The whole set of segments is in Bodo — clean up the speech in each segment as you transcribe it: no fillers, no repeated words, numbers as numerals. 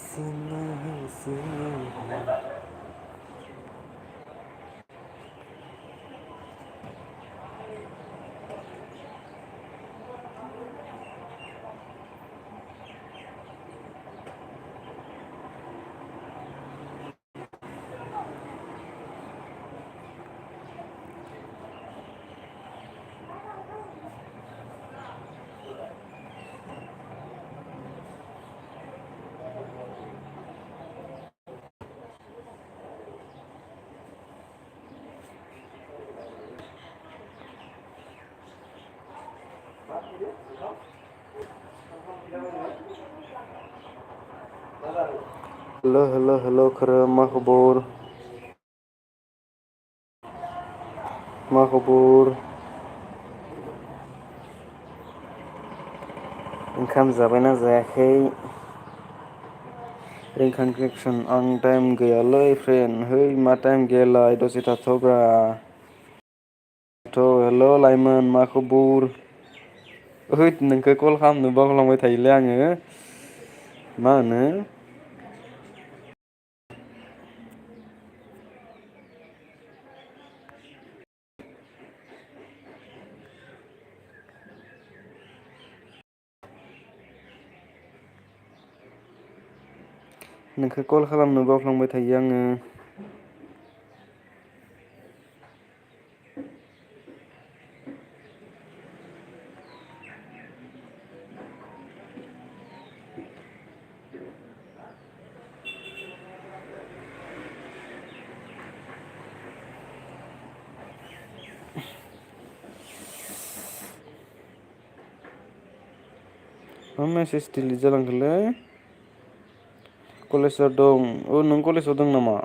हेल' खोरोम मा खबर? मा खबर? ओंखाम जाबायना जायाखै? रिंखांख्रिक्सन आं टाइम गैयालै फ्रेन्ड है मा टाइम गैयालाय दसे थाथ'ब्रा। हेल' लाइमोन मा खबर? ओइद नोंखौ कल खालामनो बावलांबाय थायोलै आङो। मा होनो नोंखौ कल खालामनो बावफ्लांबाय थायो आङो। मा मेसेज डिलिट जालांखोलै? कलेजाव दं औ नों कलेजाव दं नामा?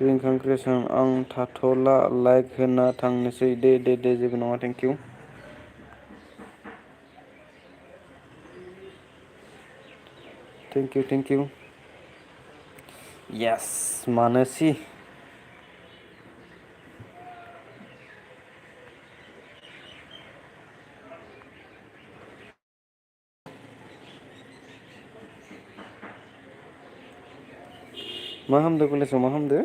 रिंखांक्रिसन आं थाथ'ला लाइक होना थांनोसै दे जेबो नङा थेंकिउ। थेंकिउ येस मानोसि मा खालामदो कलेजाव मा खालामदो?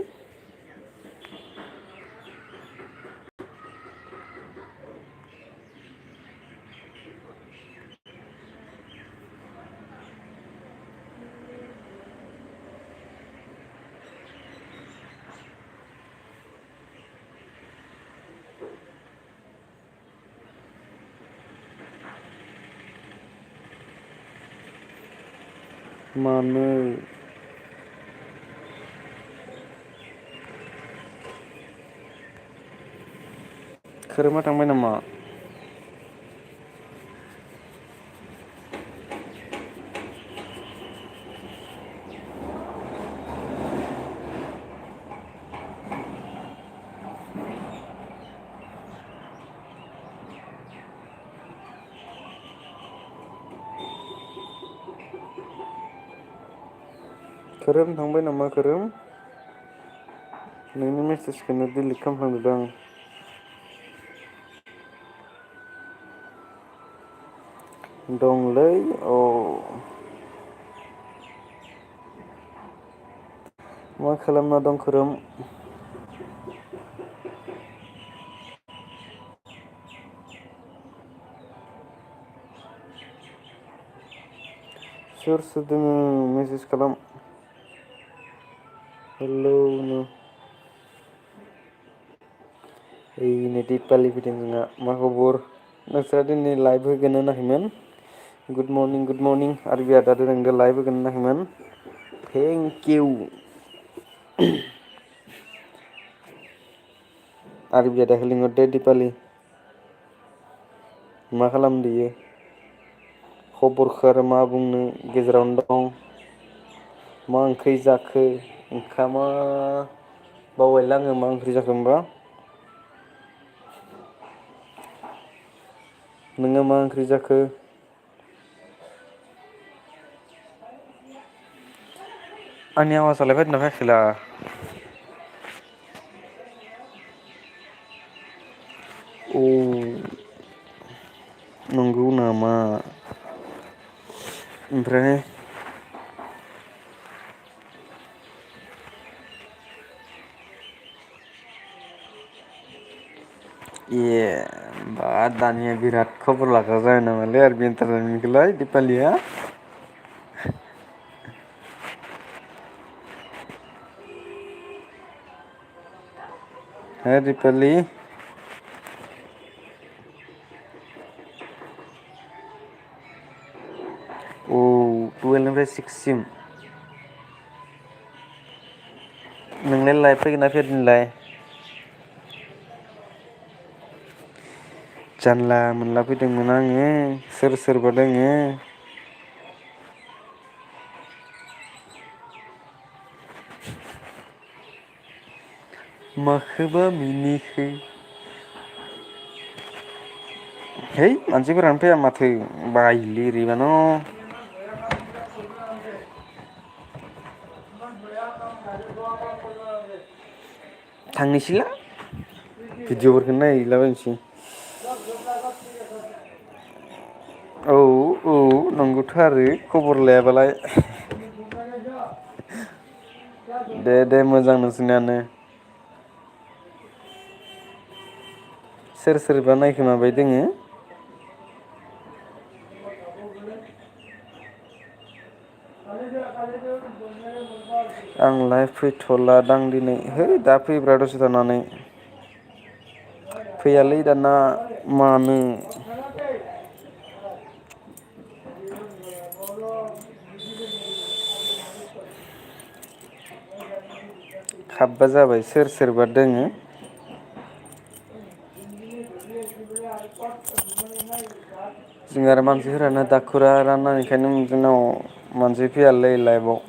मानो? खोरोमआ थांबाय नामा? खोरोम थांबाय नामा खोरोम? नोंनि मेसेजखौनो डिलिट खालामफ्लांदों आं। दंलै अ मा खालामना दं खोरोम? सोर सोर दोङो मेसेज खालाम। हेलौ नो ओइनै दिपालि फैदों जोंना मा खबर? नोंस्रा दिनै लाइभ होगोन होनाखैमोन? गुड मर्निं आरबि आदा नोंदो लाइभ होगोन होनाखैमोन? थेंकिउ। आरबि आदाखौ लिंहरदो दिपालि। मा खालामदो इयो? खबरखो आरो मा बुंनो गेजेरावनो दं। मा ओंख्रि जाखो? ओंखामा बावबायलै आङो मा ओंख्रि जाखोमोनबा? नोङो मा ओंख्रि जाखो? आंनि आवाजालाय फैदोंना फैयाखैब्रा? औ नंगौ नामा? ओमफ्राय ए बा दानिया बिराद खबर लाग्रा जाबाय नामालै आरो बेन्थारानिखौलाय दिपालिया हो दिपालि औ टुवेल्भनिफ्राय सिक्ससिम नोंलाय लाइभ फैगोन ना फैया दिनैलाय जानला मोनला फैदोंमोन आङो सोर सोरबा दोङो माखौबा मिनिखो है मानसिफोरानो फैया माथो बायोलै ओरैबा न' थांनोसैलां भिडिअफोरखौनो नायहैलाबायनोसै औ औ नंगौथ' आरो खबर लायाबालाय दे दे मोजां नोंसोरनियानो सोर सोरबा नायखोमाबाय दोङो आंलाय फैथ'ला दां दिनै है दा फैब्रा दसे थानानै फैयालै दाना मानो हाबबा जाबाय सोर सोरबा दोङो जों आरो मानसिफोरानो दाखुरा राननायखायनो जोंनाव मानसि फैयालै लाइभआव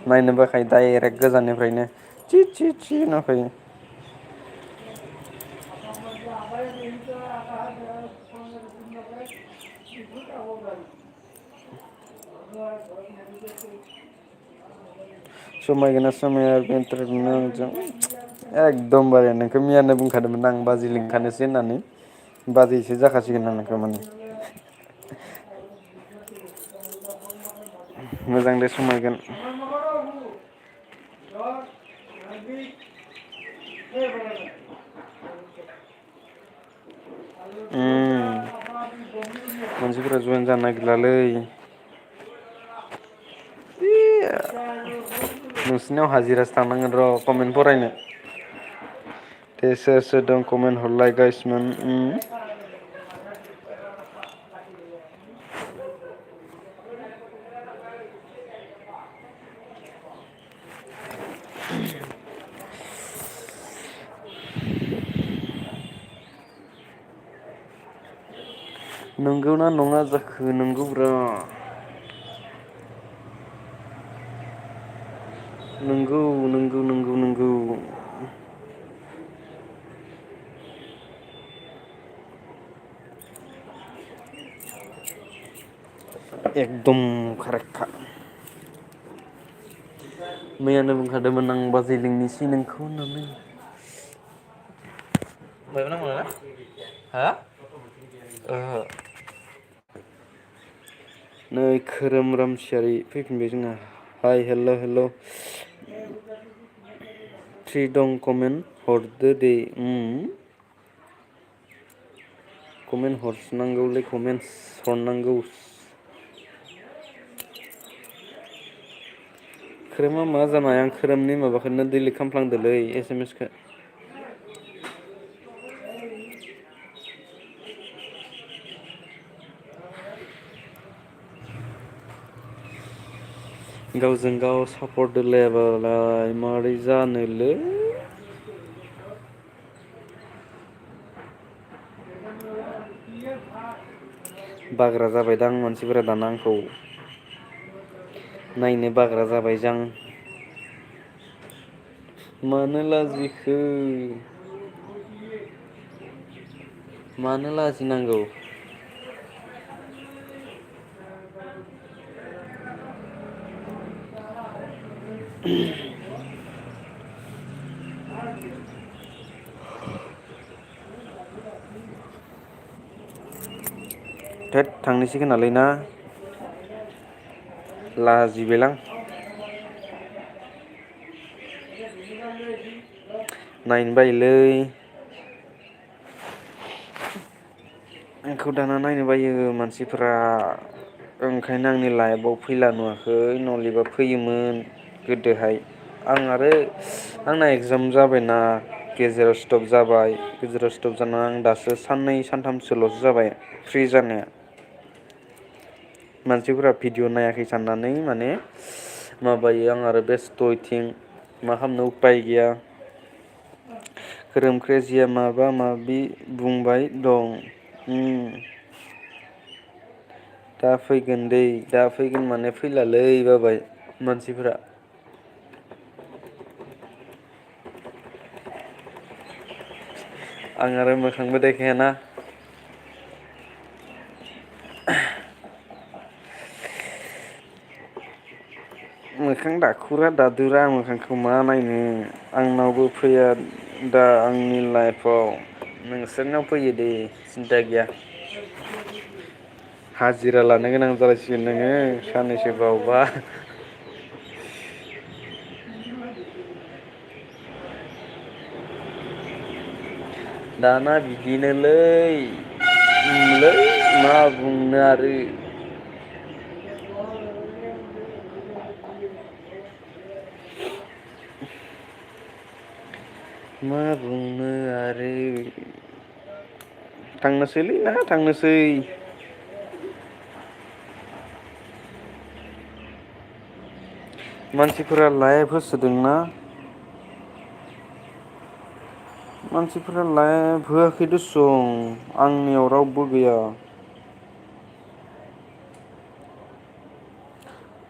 नायनो बाखायो डाइरेक्ट गोजाननिफ्रायनो चि चि चि होनना फैयो समायगोना समाया आंजों एकदमबारे नोंखौ मैयानो बुंखादोंमोन आं बाजै लिंखानोसै होननानै बाजैसो जाखासिगोन आं नोंखौ माने मोजां दे समायगोन मानसिफोरा जयेन जानो नागिरलालै नोंसिनियाव हाजिरासो थांनांगोन र' कमेन्ट फरायनो दे सोर सोर दं कमेन्ट हरलायगासिनो नंगौना नङा जाखो नंगौब्रा नंगौ नंगौ नंगौ नंगौ एकदम कारेक्टखा मैयानो बुंखादोंमोन आं बाजै लिंनोसै नोंखौ होननानै मायबा नांगौ नोंना हा ओहो नै खोरोम रामसियारि फैफिनबाय जोंना हाय हेल' हेल' फ्रि दं कमेन्ट हरदो दे कमेन्ट हरनांगौलै कमेन्टस हरनांगौ खोरोमा मा जानाय आं खोरोमनि माबाखौनो डिलिट खालामफ्लांदोलै एस एम एसखौ गावजों गाव सापर्ट होलायाबालाय मारै जानोलै बाग्रा जाबायदां मानसिफोरा दाना आंखौ नायनो बाग्रा जाबाय जां मानो लाजिखो मानो लाजिनांगौ थोद थांनोसै खोनालै ना लाजिबायलां नायनो बायोलै आंखौ दाना नायनो बायो मानसिफोरा ओंखायनो आंनि लाइफआव फैला नुवाखै नलिबा फैयोमोन गोदोहाय आं आरो आंना एगजाम जाबायना गेजेराव स्टप जाबाय गेजेराव स्टप जानानै आं दासो साननै सानथामसोल'सो जाबाय फ्रि जानाया मानसिफोरा भिडिअ नायाखै साननानै माने माबायो आं आरो बेस्थ' इथिं मा खालामनो उफाय गैया खोरोम क्रेजिया माबा माबि बुंबाय दं दा फैगोन दै दा फैगोन माने फैलालै बाबाय मानसिफोरा आं आरो मोखांबो देखायाना मोखां दाखुरा दादुरा मोखांखौ मा नायनो आंनावबो फैया दा आंनि लाइफआव नोंसोरनाव फैयो दे सिन्था गैया हाजिरा लानो गोनां जालायसिगोन नोङो साननैसो बावबा दाना बिदिनोलै मा बुंनो आरो मा बुंनो आरो थांनोसैलै ना थांनोसै मानसिफोरा लाइभ होसोदोंना मानसिफोरा लाइभ होआखै दसं आंनियाव रावबो गैया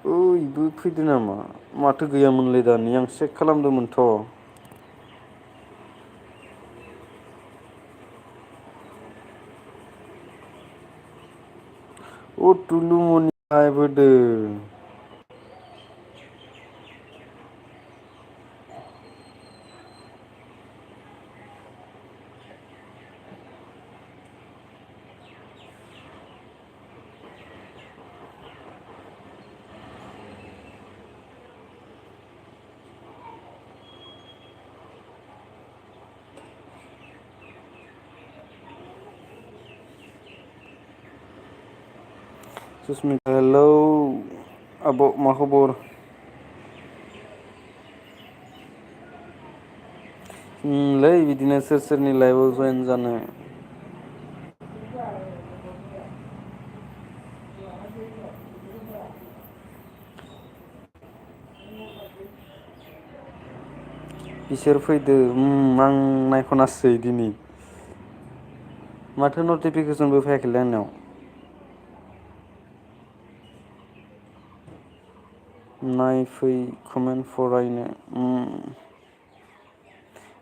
ओइबो फैदो नामा माथो गैयामोनलाय दानि आं चेक खालामदोंमोनथ' अ टुलुमनि लाइभ होदो सुसमिता हेलौ आब' मा खबर लै बिदिनो सोर सोरनि लाइफआव जयेन जानो बिसोर फैदो आं नायख'नासै दिनै माथो नटिफिकेसनबो फैयाखैलै आंनाव नायफै कमेन्ट फरायनो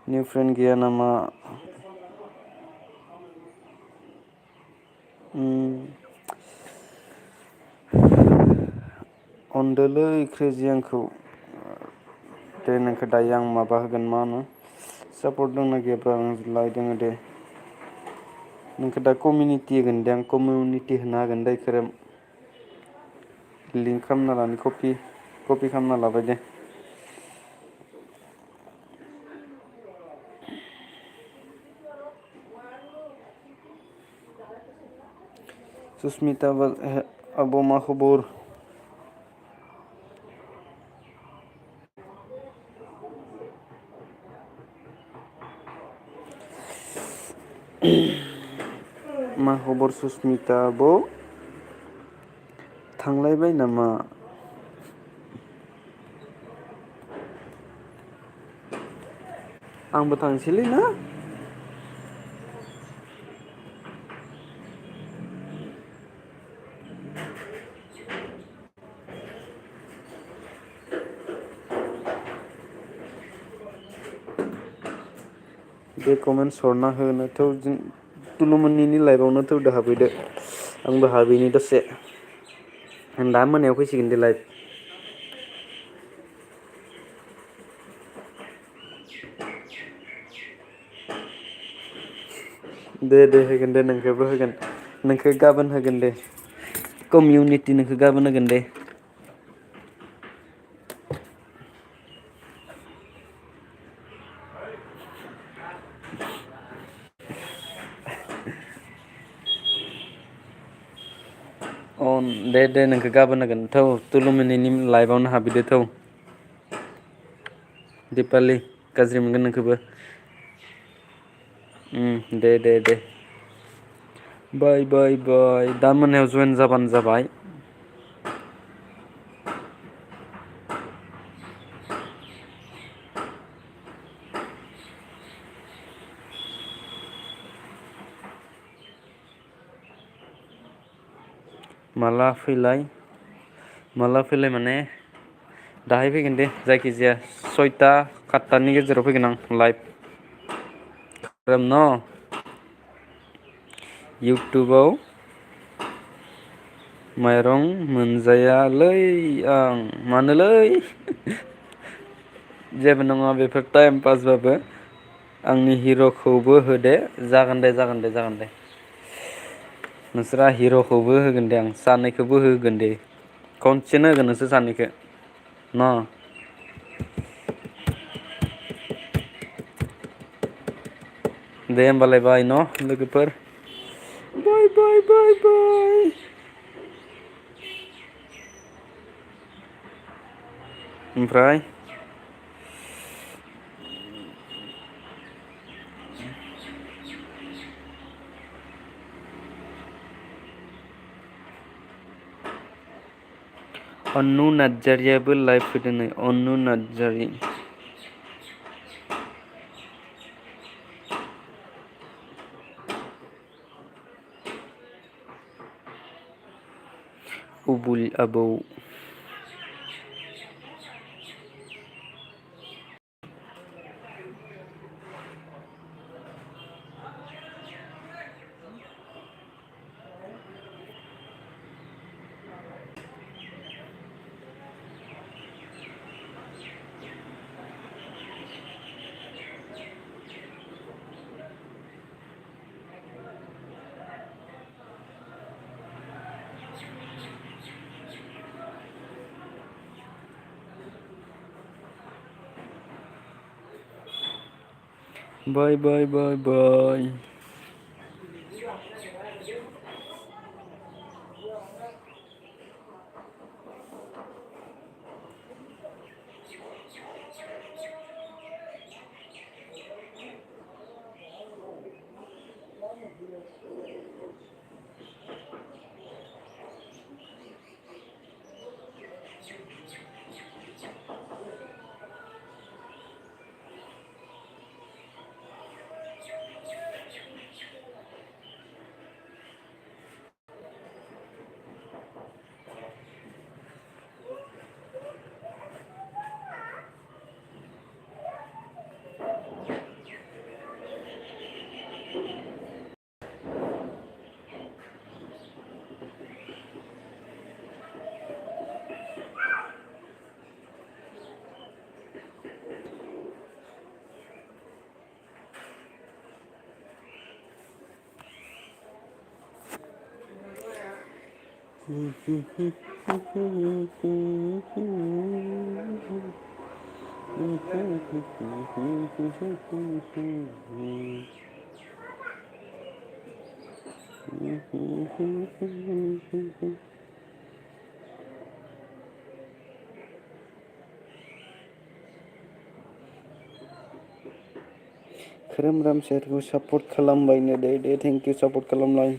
निउ फ्रेन्ड गैया नामा अनदोलै क्रेजि आंखौ दे नोंखौ दायो आं माबा होगोन मा होनो सापर्ट दंना गैयाब्रा आं दङ दे नोंखौ दा कमिउनिटि होगोन दे आं कमिउनिटि होनो हागोन दे खोरोम लिंक खालामना लानो कपि खालामना लाबाय दे सुसमिता आब' मा खबर मा खबर सुसमिता आब' थांलायबाय नामा आंबो थांसैलै ना बे कमेन्टस हरना होनोथ' जों टुलुमनिनि लाइफआवनो थौदो हाबहैदो आंबो हाबैनि दसे दा मोनायाव फैसिगोन दे लाइभ दे होगोन दे नोंखौबो होगोन नोंखौ गाबोन होगोन दे कमिउनिटि नोंखौ गाबोन होगोन दे दे नोंखौ गाबोन होगोन थौ तुलुमिनिनि लाइभआवनो हाबहैदो थौ दिपालि गाज्रि मोनगोन नोंखौबो दे बाय दा मोनायाव जयेन जाबानो जाबाय माला फैलाय माने दाहाय फैगोन दे जायखिजाया 6ता 7तानि गेजेराव फैगोन आं लाइभ खालाम न इउटुबाव माइरं मोनजायालै आं मानोलै जेबो नङा बेफोर टाइम पासबाबो आंनि हिर'खौबो होदे जागोन दे नोंसोरहा हिर'खौबो होगोन दे आं सानैखौबो होगोन दे खनसेनो होगोन नोंसोर सानैखौ न दे होमबालाय बाय न लोगोफोर बाय ओमफ्राय अनु नार्जारियाबो लाइभ फैदों नै अनु नार्जारि उबुल आबौ बाय खोरोमराम सेरखौ सापर्ट खालामबायनो दे थेंकिउ सापर्ट खालामनाय